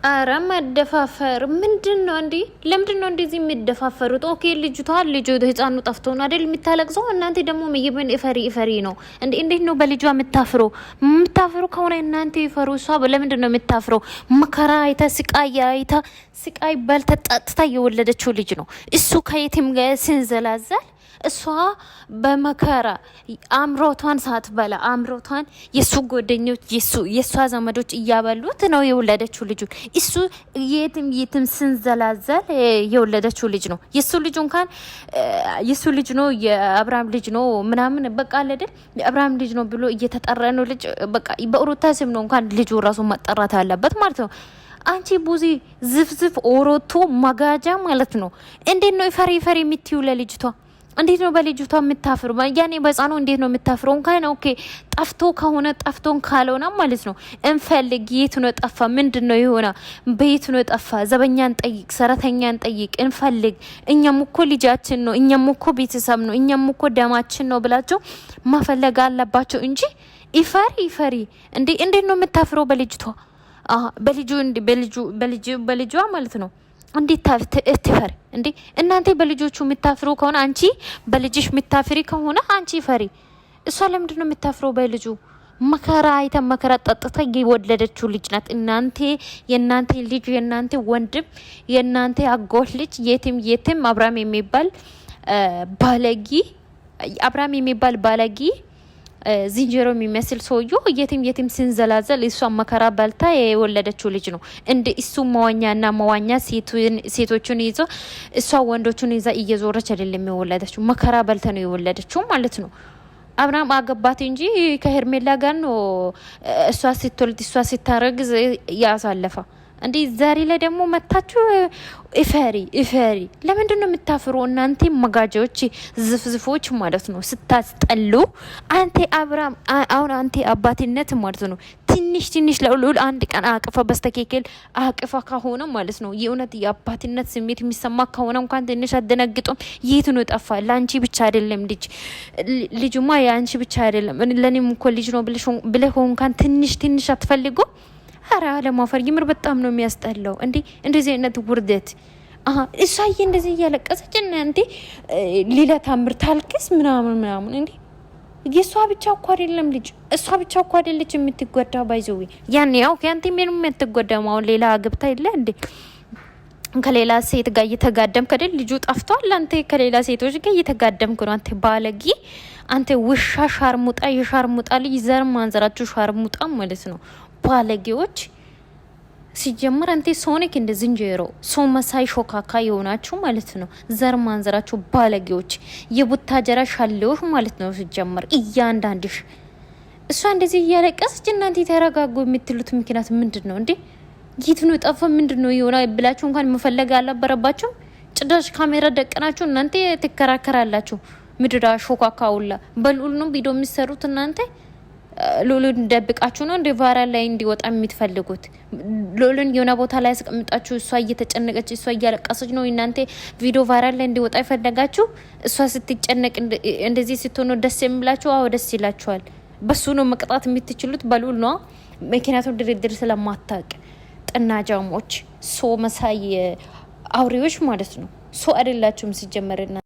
አረ መደፋፈር ምንድን ነው እንዴ? ለምንድን ነው እንደዚህ የሚደፋፈሩት? Okay ልጅቷ ልጁ ህፃኑ ጠፍቶ ነው አይደል የምታለቅሰው? እናንተ ደግሞ የምን እፈሪ እፈሪ ነው እንዴ? እንዴት ነው በልጇ የምታፍሩ? የምታፍሩ ከሆነ እናንተ ይፈሩ። እሷ ለምንድን ነው የምታፍረው? መከራ አይታ ስቃይ አይታ ስቃይ በልታ ጠጥታ የወለደችው ልጅ ነው እሱ ከየትም ስንዘላዘል እሷ በመከራ አምሮቷን ሳትበላ አምሮቷን የእሱ ጓደኞች የእሷ ዘመዶች እያበሉት ነው የወለደችው ልጁን። እሱ የትም የትም ስንዘላዘል የወለደችው ልጅ ነው። የእሱ ልጅ እንኳን የእሱ ልጅ ነው የአብርሃም ልጅ ነው ምናምን በቃ አለድል የአብርሃም ልጅ ነው ብሎ እየተጠራ ነው ልጅ በቃ በሩታ ስም ነው እንኳን ልጁ ራሱ መጠራት አለበት ማለት ነው። አንቺ ቡዚ ዝፍዝፍ ኦሮቶ መጋጃ ማለት ነው። እንዴት ነው ይፈሪ ይፈሪ የምትዩ ለልጅቷ? እንዴት ነው በልጅቷ የምታፍሩ? ያኔ በህፃኑ እንዴት ነው የምታፍሩ? እንኳን okay ጠፍቶ ከሆነ ጠፍቶን ካልሆነ ማለት ነው እንፈልግ። የት ነው ጠፋ? ምንድን ነው የሆነ? በየት ነው ጠፋ? ዘበኛን ጠይቅ፣ ሰራተኛን ጠይቅ፣ እንፈልግ። እኛም እኮ ልጃችን ነው፣ እኛም እኮ ቤተሰብ ነው፣ እኛም እኮ ደማችን ነው ብላቸው መፈለግ አለባቸው እንጂ ይፈሪ ይፈሪ። እንዴ እንዴት ነው የምታፍረው በልጅቷ በልጁ በልጁ በልጁ በልጇ ማለት ነው። እንዴት ትፈሪ እንዴ? እናንተ በልጆቹ የምታፍሩ ከሆነ አንቺ በልጅሽ የምታፍሪ ከሆነ አንቺ ፈሪ። እሷ ለምንድን ነው የምታፍረው በልጁ? መከራ አይታ መከራ ጠጥታ የወለደችው ልጅ ናት። እናንተ የእናንተ ልጅ የእናንተ ወንድም የእናንተ አጎት ልጅ የትም የትም አብርሃም የሚባል ባለጊ አብርሃም የሚባል ባለጊ ዝንጀሮ የሚመስል ሰውዬ የትም የትም ስንዘላዘል እሷ መከራ በልታ የወለደችው ልጅ ነው። እንደ እሱ መዋኛና መዋኛ ሴቶቹን ይዞ እሷ ወንዶቹን ይዛ እየዞረች አይደለም የወለደችው፣ መከራ በልተ ነው የወለደችው ማለት ነው። አብርሃም አገባት እንጂ ከሄርሜላ ጋር ነው እሷ ስትወልድ እሷ ስታረግዝ ያሳለፈ። እንዲህ ዛሬ ላይ ደግሞ መታችሁ እፈሪ እፈሪ። ለምንድን ነው የምታፍሩ እናንተ መጋጃዎች፣ ዝፍዝፎች ማለት ነው ስታስጠሉ። አንተ አብርሃም አሁን አንተ አባትነት ማለት ነው ትንሽ ትንሽ ለልዑል አንድ ቀን አቅፈ በስተኬክል አቅፈ ከሆነ ማለት ነው የእውነት የአባትነት ስሜት የሚሰማ ከሆነ እንኳን ትንሽ አደነግጦም። የት ነው ጠፋ? ለአንቺ ብቻ አይደለም ልጅ ልጁማ የአንቺ ብቻ አይደለም ለእኔም እኮ ልጅ ነው ብለህ እንኳን ትንሽ ትንሽ አትፈልጉ። ኧረ አለማፈር የምር በጣም ነው የሚያስጠላው። እንዴ እንደዚህ አይነት ውርደት እሷዬ እንደዚህ እያለቀሰች እናንተ ሌላ ታምር ታልቅስ ምናምን ምናምን። እንዴ የእሷ ብቻ እኮ አይደለም ልጅ፣ እሷ ብቻ እኮ አይደለች የምትጎዳ። By the way ያኔ ያው ያንተ ምንም የምትጎዳው አሁን ሌላ ገብታ የለ እንዴ ከሌላ ሴት ጋር እየተጋደምክ አይደል? ልጁ ጠፍቷል። አንተ ከሌላ ሴቶች ጋር እየተጋደምክ ነው። አንተ ባለጌ፣ አንተ ውሻ፣ ሻርሙጣ፣ የሻርሙጣ ልጅ፣ ዘር ማንዘራችሁ ሻርሙጣ ማለት ነው። ባለጌዎች። ሲጀምር አንተ ሶኒክ እንደ ዝንጀሮ ሰው መሳይ ሾካካ የሆናችሁ ማለት ነው። ዘር ማንዘራችሁ ባለጌዎች፣ የቡታጀራ ሻሌዎች ማለት ነው። ሲጀምር እያንዳንድሽ እሷ እንደዚህ እያለቀሰች እናንተ የተረጋጉ የምትሉት ምክንያት ምንድን ነው እንዴ? የት ነው ጠፋ? ምንድን ነው የሆነ ብላችሁ እንኳን መፈለግ አልነበረባችሁም? ጭራሽ ካሜራ ደቅናችሁ እናንተ ትከራከራላችሁ። ምድራ ሾካካ ውላ በልዑል ነው ቪዲዮ የሚሰሩት እናንተ ሉሉን ደብቃችሁ ነው እንደ viral ላይ እንዲወጣ የምትፈልጉት? ሉሉን የሆነ ቦታ ላይ ያስቀምጣችሁ እሷ እየተጨነቀች እሷ እያለቀሰች ነው እናንተ ቪዲዮ viral ላይ እንዲወጣ ይፈለጋችሁ? እሷ ስትጨነቅ እንደዚህ ስትሆኑ ደስ የሚላችሁ? አዎ ደስ ይላችኋል። በሱ ነው መቅጣት የምትችሉት በሉል ነው። ምክንያቱም ድርድር ስለማታቅ ጥናጃሞች፣ so መሳይ አውሬዎች ማለት ነው። so አይደላችሁም ሲጀመርና